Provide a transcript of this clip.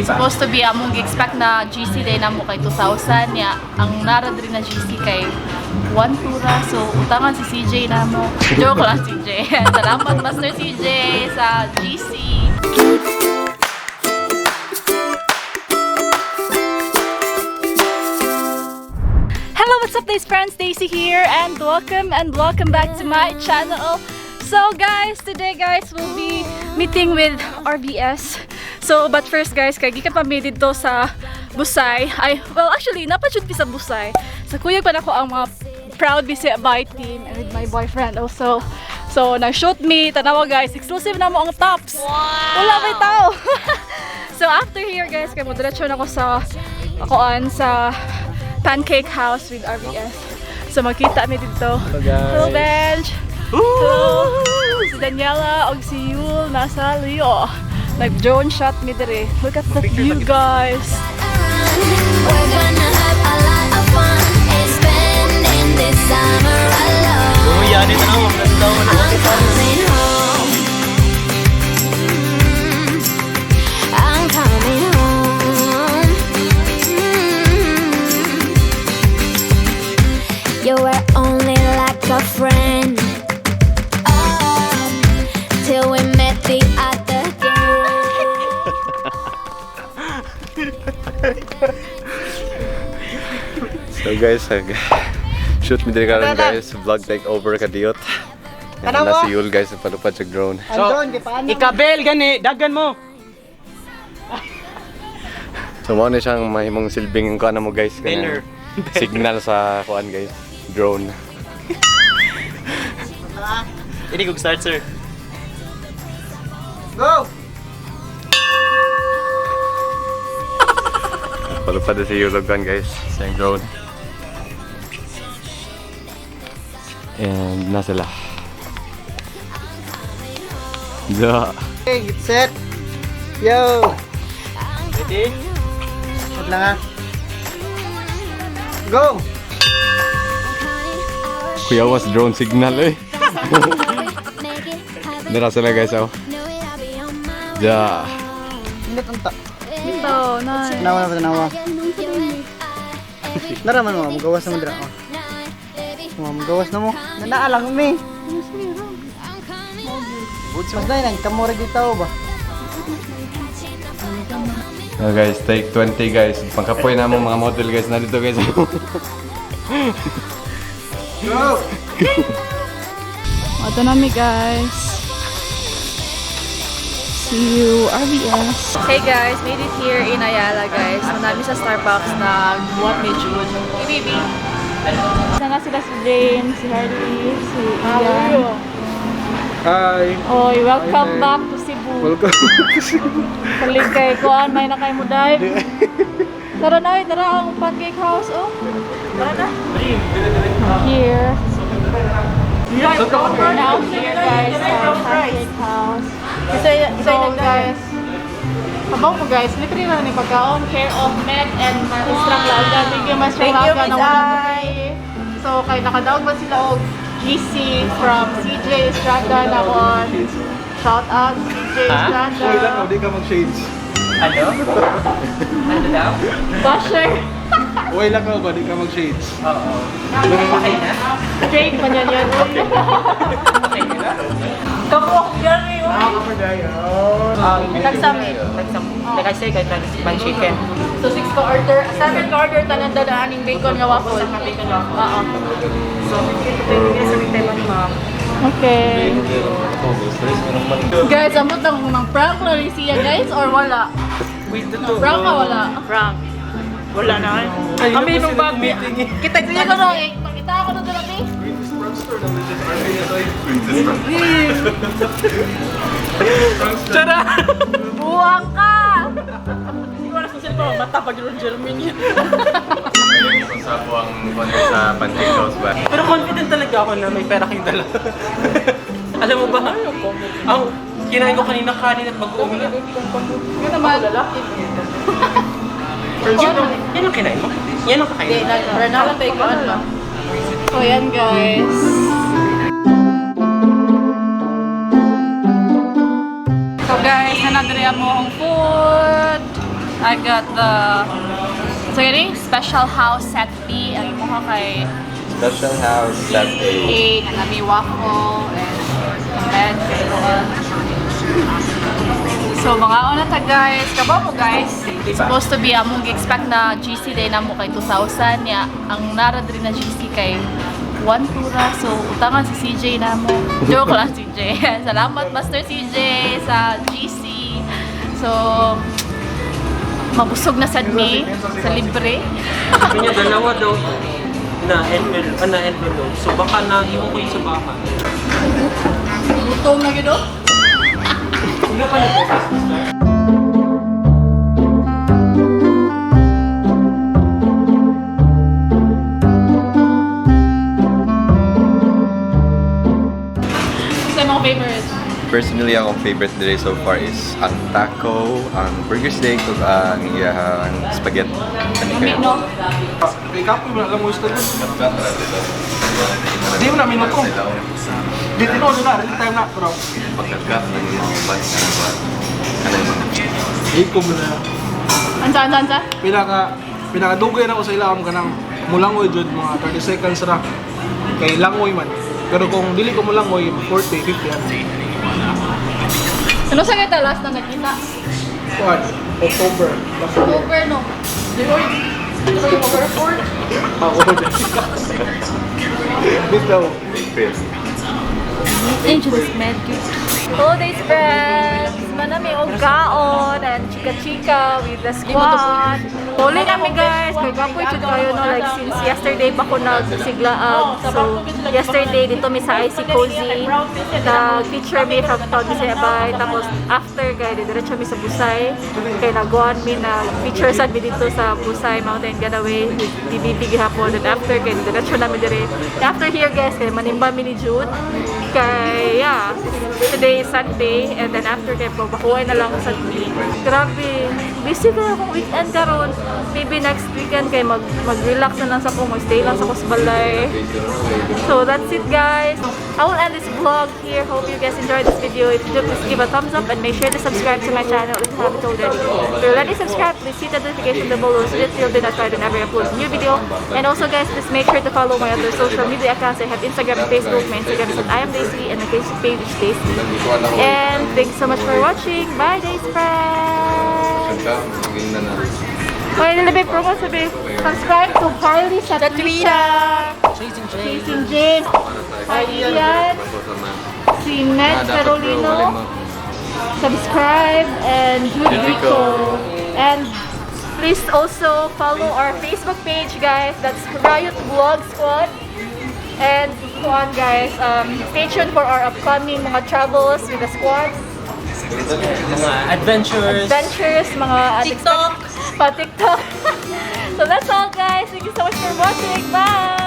Supposed to be among expect na GC day namo kay 2,000 niya. Ang nara diri na GC kay 1 tura. So utangan si CJ namo. Joke lang, CJ. Salamat, Master CJ, sa GC. Hello, what's up, guys? Friends, Daisy here, and welcome back to my channel. So guys, today, guys, we'll be meeting with RBS. So, but first, guys, kay gikan pa mi didto sa Busay. Ay, well, actually, napachud mi sa Busay. Sa kuyog pa nako ang mga proud Bisaya Bay team and with my boyfriend also. So, nag-shoot me, tanawa, guys, exclusive na mo ang tops. Wala may tao. So after here, guys, kay mo diretso na ko sa akoan sa Pancake House with RBS. So magkita mi dito. Hello, guys. Hello, Benj. Hello. Si Daniela og si Yul nasa Leo. Nag-drone shot mi dire. Look at the view, guys. We're gonna have a lot of fun and spending this summer alone. I'm coming home. I'm coming home. You were only like a friend. Oh, till we met the other day. So guys, ag shoot mi diri karon, guys, vlog take over kadiyot. And na si Yul, guys, palupad sa drone. So, ikabel gani, dagan mo. So mao ni siyang mahimong silbing kuan mo, guys, Banner. Kanang signal sa kuan, guys, drone. Hindi ko start, sir. Go! Palupad na si Yul og kuan, guys, sa iyang drone. And na sila. Yeah. Okay, get set. Yo! Ready? Wait lang ah. Go! Kuya was drone signal eh. Make it happen. Dara sila, guys, oh. Knew it, I'll be on my way. Yeah. Hindi unta. Ito, nice. Tanawa na ba, tanawa? Naraman mo, magawas na mo dira. Oh. Oh, magawas na mo. Nanaalang mi. Mas na yun, kamura dito ba? Oh guys, take 20, guys. Pangkapoy na mo mga model, guys, na dito, guys. Go! Ito na mi, guys. See you, RBS. Hey guys, made it here in Ayala, guys. Nami sa Starbucks nagbuhat ni Jude. Hey, baby. Sana sila si James, si Harley, si Ian. Hi! Oy, welcome Hi, back to Cebu. Welcome to Cebu. Kalig kay kuan, may na kay mo dive. Tara na, oy, tara ang Pancake House, oh. Tara na. Here. We're now here, guys, sa Pancake House. So guys, kabaw mo, guys, libre na ni pagkaon. Care of Meg and Maestra Lauga. Thank you, Maestra Thank you, Lauga. Miss Nawala Ai. So kay nakadaog ba sila og GC from CJ Estrada na on. Shout out CJ Estrada. Uy lang, di ka mag-shades. Ano? Ano daw? Basher. Uy lang ka ba, di ka mag-shades. Oo. Okay na? Straight man yan yan. Okay na? Kamu ako gari. Nagsami. Like I say, kay pan chicken. So 6 ka order, 7 ka order tanan dadaaning bacon nga waffle. Sa bacon waffle. Oo. So, 15 to 20 minutes sa time on, ma'am. Okay. Guys, amot lang kung nang prank na rin siya, guys, or wala. Wait, totoo. Prank ka wala? Prank. Wala na. Kami nung bag. Kita Sige ko na, eh. Pakita ako na dala, eh. Tara! Buwang ka! Wala sa cellphone, mata pag ron Germany. Sa ang kuan sa Pancake House ba? Pero confident talaga ako na may pera kayong dala. Alam mo ba? Ang kinain ko kanina kanin at bagoong na. Yun naman. Yan ang kinain mo? Yan ang kakain mo? Hindi, nag-bacon ba? So, yan, guys. Guys, naa na diri among food. I got the, so gani, Special House set B. Ang imuha kay Special House set A. A, na may waffle and bread kay Noel. So mga una ta, guys, kabaw mo, guys. Supposed to be among expect na GC day namo kay 2,000 niya. Ang nara diri na GC kay 1 tura. So utangan si CJ namo. Joke lang, CJ. Salamat, Master CJ, sa GC. So mabusog na sad mi sa libre. Sabi niya, dalawa daw na envelope, na envelope. So baka na iwan ko yun sa bahay. Gutom na gid oh. Wala ka na po. Sa mga favorite. Personally, akong favorite today so far is ang taco, ang burger steak, ug ang iyahang spaghetti. Ano Lami, kayo? no? Kay kapoy mo na alam mo gusto dun. Di mo na minuto. Di tinuod na, real time na, pero Pagkagap ng iyang buwan ka na buwan. Ano yung di ko mo na. Ansa, ansa, ansa? Pinaka dugay na ko sa ilawom kanang mulangoy jud, mga 30 seconds ra. Kay langoy man. Pero kung dili ko mulangoy, 40, 50 ano. Ano sa kita last na nagkita? What? October. Last year. October, no? Di oy. October 4. Ako. Bitaw. April. Angeles med. Hello, days friends! Manami og kaon and chika-chika with the squad. Huli kami, guys, kay kapoy jud kayo, no, like since yesterday pa ko nagsiglaag. So yesterday dito mi sa IC Cozy. Nag-feature mi from Todd Bisaya Bay. Tapos after kay diretso mi sa Busay. Kay naguan mi, na feature sad mi dito sa Busay Mountain Getaway with DBP gihapon. And after kay diretso nami dire. After here, guys, kay manimba mi ni June. Kay yeah, today is Sunday and then after kay pabakuhay na lang sa mi. Grabe, busy kayo kung weekend karon. Maybe next weekend kay mag-relax na lang sa ko, mag-stay lang sa ko sa balay. So that's it, guys. I will end this vlog here. Hope you guys enjoyed this video. If you do, please give a thumbs up and make sure to subscribe to my channel if you haven't already. If you're already subscribed, please hit the notification bell below so that you'll be notified whenever I upload a new video. And also, guys, please make sure to follow my other social media accounts. I have Instagram and Facebook. My Instagram is @IamDaisy and my Facebook page is Daisy. And thanks so much for watching. Bye, Days friends! Oy, nilabay promo sabi, subscribe to Harley Satwita, Chasing James. Chasing James, Ian, si Matt Ferolino, subscribe, and Jude Rico. And please also follow our Facebook page, guys. That's Riot Vlog Squad. And kuan, guys, stay tuned for our upcoming mga travels with the squad. Mga adventures. Adventures, mga TikTok. Pa TikTok. So that's all, guys. Thank you so much for watching. Bye!